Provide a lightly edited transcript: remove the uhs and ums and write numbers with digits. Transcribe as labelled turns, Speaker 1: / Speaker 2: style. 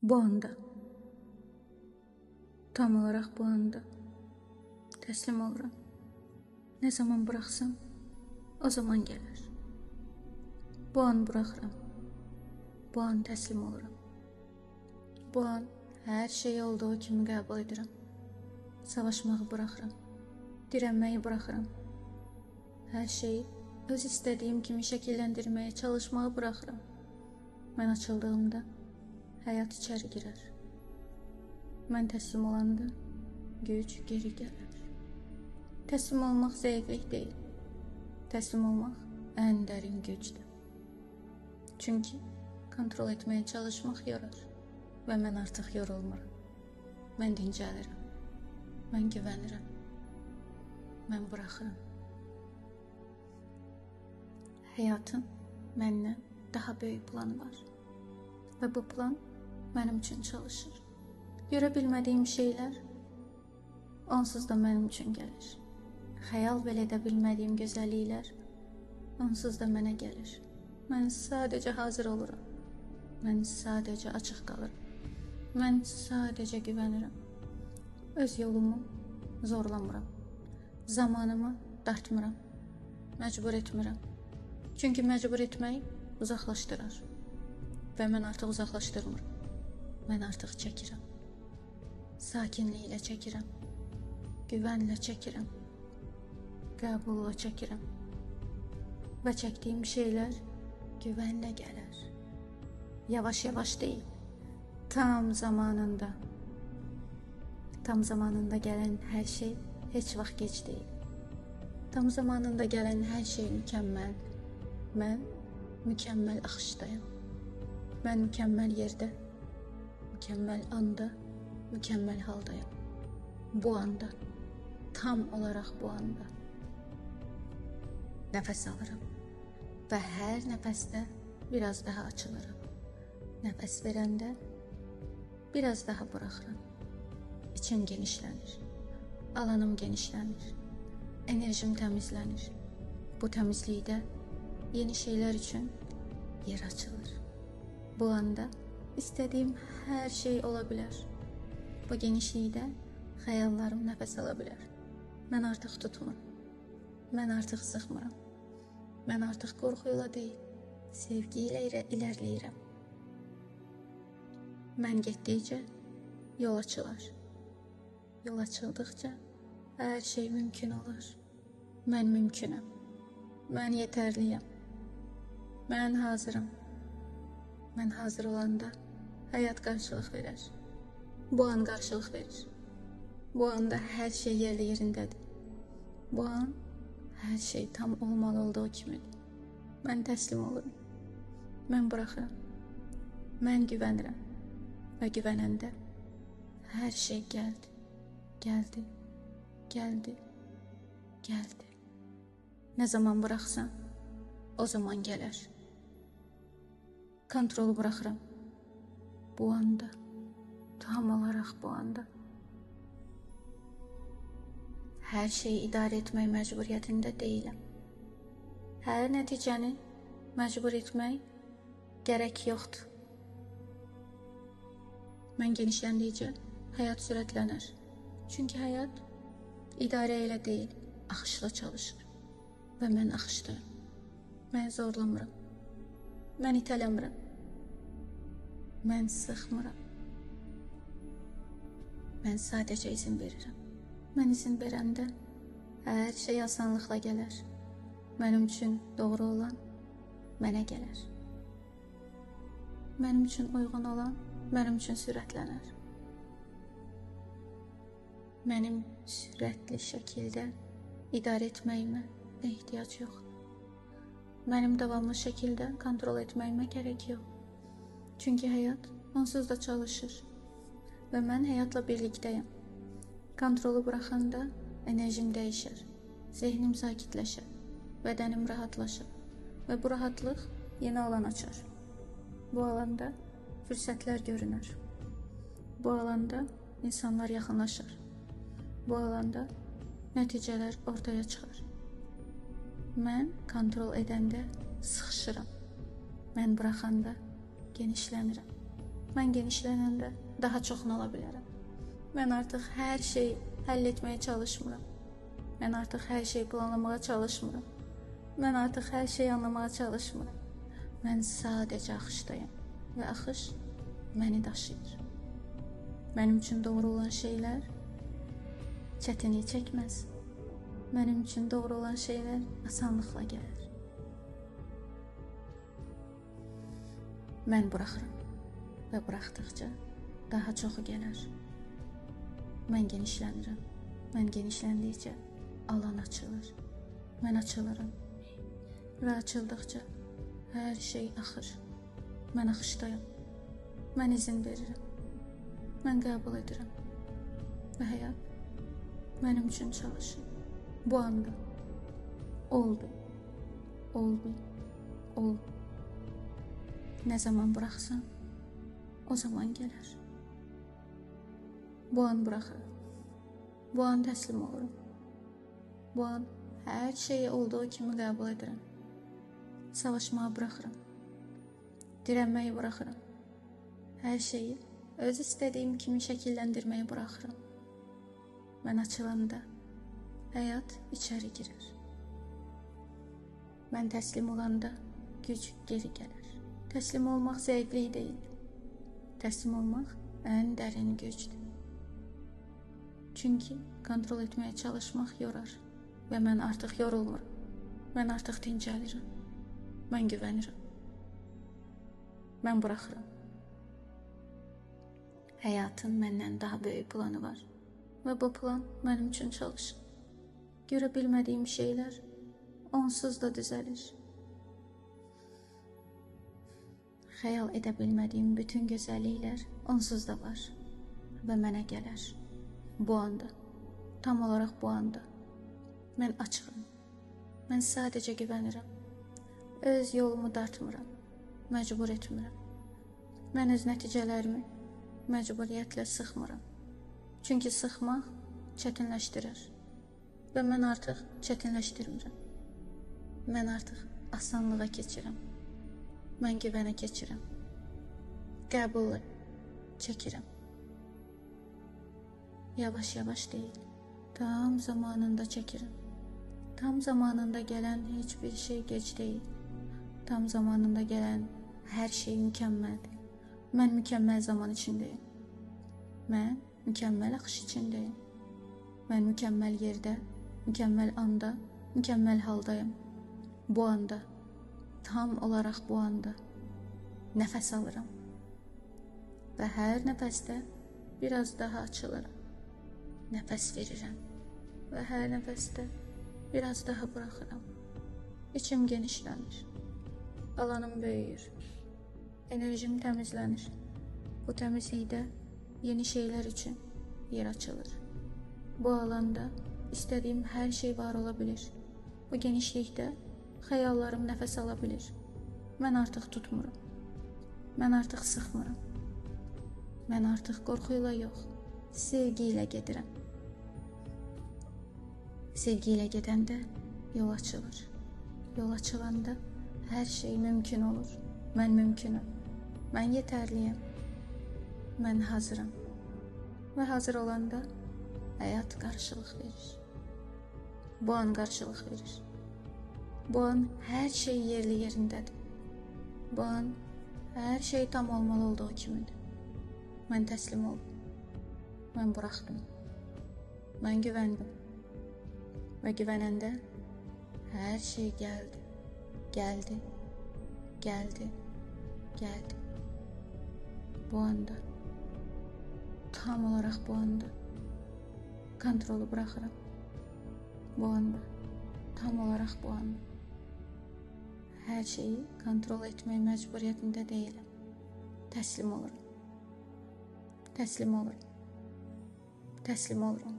Speaker 1: Bu anda, tam olaraq bu anda təslim oluram. Nə zaman buraxsam, o zaman gələr. Bu an buraxıram. Bu an təslim oluram. Bu an hər şeyi olduğu kimi qəbul edirəm. Savaşmağı buraxıram. Dirənməyi buraxıram. Hər şeyi öz istədiyim kimi şəkilləndirməyə çalışmağı buraxıram. Mən açıldığımda həyat içəri girər. Mən təslim olanda güc geri gələr. Təslim olmaq zəiflik deyil. Təslim olmaq ən dərin gücdür. Çünki kontrol etməyə çalışmaq yorar və mən artıq yorulmuram. Mən dincəlirəm. Mən güvənirəm. Mən buraxıram. Həyatın məndən daha böyük planı var. Və bu plan mənim üçün çalışır. Görə bilmədiyim şeylər onsuz da mənim üçün gəlir. Xəyal belə edə bilmədiyim gözəlliklər onsuz da mənə gəlir. Mən sadəcə hazır oluram. Mən sadəcə açıq qalıram. Mən sadəcə güvənirəm. Öz yolumu zorlamıram. Zamanımı dartmıram. Məcbur etmirəm. Çünki məcbur etmək uzaqlaşdırar. Və mən artıq uzaqlaşdırmıram. Mən artıq çəkirəm. Sakinliklə çəkirəm. Güvənlə çəkirəm. Qəbulla çəkirəm. Və çəkdiyim şeylər güvənlə gələr. Yavaş-yavaş deyil, tam zamanında. Tam zamanında gələn hər şey heç vaxt gec deyil. Tam zamanında gələn hər şey mükəmməl. Mən mükəmməl axışdayam. Mən mükəmməl yerdə, mükəmməl anda, mükəmməl haldayam. Bu anda, tam olaraq bu anda. Nəfəs alıram və hər nəfəsdə biraz daha açılıram. Nəfəs verəndə biraz daha buraxıram. İçim genişlənir, alanım genişlənir, enerjim təmizlənir. Bu təmizlikdə yeni şeylər üçün yer açılır. Bu anda istədiyim hər şey ola bilər. Bu genişlikdə xəyallarım nəfəs ala bilər. Mən artıq tutmuram. Mən artıq sıxmıram. Mən artıq qorxuyla deyil, sevgi ilə ilərləyirəm. Mən getdikcə yol açılar. Yol açıldıqca hər şey mümkün olar. Mən mümkünəm. Mən yetərliyəm. Mən hazıram. Mən hazır olanda həyat qarşılıq verər. Bu an qarşılıq verir. Bu anda hər şey yerli yerindədir. Bu an hər şey tam olmalı olduğu kimidir. Mən təslim olurum. Mən buraxıram. Mən güvənirəm. Və güvənəndə hər şey gəldi, gəldi, gəldi, gəldi. Nə zaman buraxsam, o zaman gələr. Kontrolu buraxıram. Bu anda, tam olaraq bu anda. Hər şeyi idarə etmək məcburiyyətində deyiləm. Hər nəticəni məcbur etmək gərək yoxdur. Mən genişləndikcə həyat sürətlənər. Çünki həyat idarə ilə deyil, axışla çalışır. Və mən axışdayım. Mən zorlamıram. Mən itələmirəm. Mən sıxmıram. Mən sadəcə izin verirəm. Mən izin verəndə hər şey asanlıqla gələr. Mənim üçün doğru olan mənə gələr. Mənim üçün uyğun olan mənim üçün sürətlənər. Mənim sürətli şəkildə idarə etməyimə ehtiyac yoxdur. Mənim davamlı şəkildə kontrol etməyimə gərək yox. Çünki həyat onsuz da çalışır və mən həyatla birlikdəyəm. Kontrolu buraxanda enerjim dəyişər, zehnim sakitləşər, bədənim rahatlaşır və bu rahatlıq yeni alan açar. Bu alanda fürsətlər görünər. Bu alanda insanlar yaxınlaşar. Bu alanda nəticələr ortaya çıxar. Mən kontrol edəndə sıxışıram. Mən buraxanda genişlənirəm. Mən genişlənəndə daha çoxunu ala bilərəm. Mən artıq hər şeyi həll etməyə çalışmıram. Mən artıq hər şeyi planlamağa çalışmıram. Mən artıq hər şeyi anlamağa çalışmıram. Mən sadəcə axışdayım və axış məni daşıyır. Mənim üçün doğru olan şeylər çətinlik çəkməz. Mənim üçün doğru olan şeylər asanlıqla gəlir. Mən buraxıram və buraxdıqca daha çoxu gələr. Mən genişlənirəm. Mən genişləndikcə alan açılır. Mən açılıram. Və açıldıqca hər şey axır. Mən axışdayım. Mən izin verirəm. Mən qəbul edirəm. Və həyat mənim üçün çalışır. Bu anda oldu. Oldu. Oldu. Nə zaman buraxsam, o zaman gələr. Bu an buraxıram. Bu an təslim olurum. Bu an hər şeyi olduğu kimi qəbul edirəm. Savaşmağı buraxıram. Dirənməyi buraxıram. Hər şeyi öz istədiyim kimi şəkilləndirməyi buraxıram. Mən açılanda həyat içəri girir. Mən təslim olanda güc geri gəlir. Təslim olmaq zəiflik deyil. Təslim olmaq ən dərin gücdür. Çünki kontrol etməyə çalışmaq yorar və mən artıq yorulmuram. Mən artıq dincəlirəm. Mən güvənirəm. Mən buraxıram. Həyatın məndən daha böyük planı var və bu plan mənim üçün çalışır. Görə bilmədiyim şeylər onsuz da düzəlir. Xəyal edə bilmədiyim bütün gözəlliklər onsuz da var və mənə gələr. Bu anda, tam olaraq bu anda mən açığam. Mən sadəcə güvənirəm. Öz yolumu dartmıram, məcbur etmirəm. Mən öz nəticələrimi məcburiyyətlə sıxmıram. Çünki sıxmaq çətinləşdirir və mən artıq çətinləşdirmirəm. Mən artıq asanlığa keçirəm. Mən güvənə keçirəm. Qəbul çəkirəm. Yavaş-yavaş deyil, tam zamanında çəkirəm. Tam zamanında gələn heç bir şey gec deyil. Tam zamanında gələn hər şey mükəmməldir. Mən mükəmməl zaman içindəyim. Mən mükəmməl axış içindəyim. Mən mükəmməl yerdə, mükəmməl anda, mükəmməl haldayım. Bu anda, tam olaraq bu anda nəfəs alıram. Və hər nəfəsdə biraz daha açılıram. Nəfəs verirəm və hər nəfəsdə biraz daha buraxıram. İçim genişlənir. Alanım böyüyür. Enerjim təmizlənir. Bu təmizlikdə yeni şeylər üçün yer açılır. Bu alanda istədiyim hər şey var ola bilir. Bu genişlikdə xəyallarım nəfəs ala bilir. Mən artıq tutmuram. Mən artıq sıxmıram. Mən artıq qorxuyla yox, sevgi ilə gedirəm. Sevgi ilə gedəndə yol açılır. Yol açılanda hər şey mümkün olur. Mən mümkünüm. Mən yetərliyəm. Mən hazıram. Və hazır olanda həyat qarşılıq verir. Bu an qarşılıq verir. Bu an hər şey yerli yerindədir. Bu an hər şey tam olmalı olduğu kimidir. Mən təslim oldum. Mən buraxdım. Mən güvəndim. Və güvənəndə hər şey gəldi. Gəldi. Gəldi. Gəldi. Bu anda, tam olaraq bu anda kontrolu buraxıram. Bu anda, tam olaraq bu anda. Hər şeyi kontrol etmək məcburiyyətində deyiləm. Təslim olurum. Təslim olurum. Təslim olurum.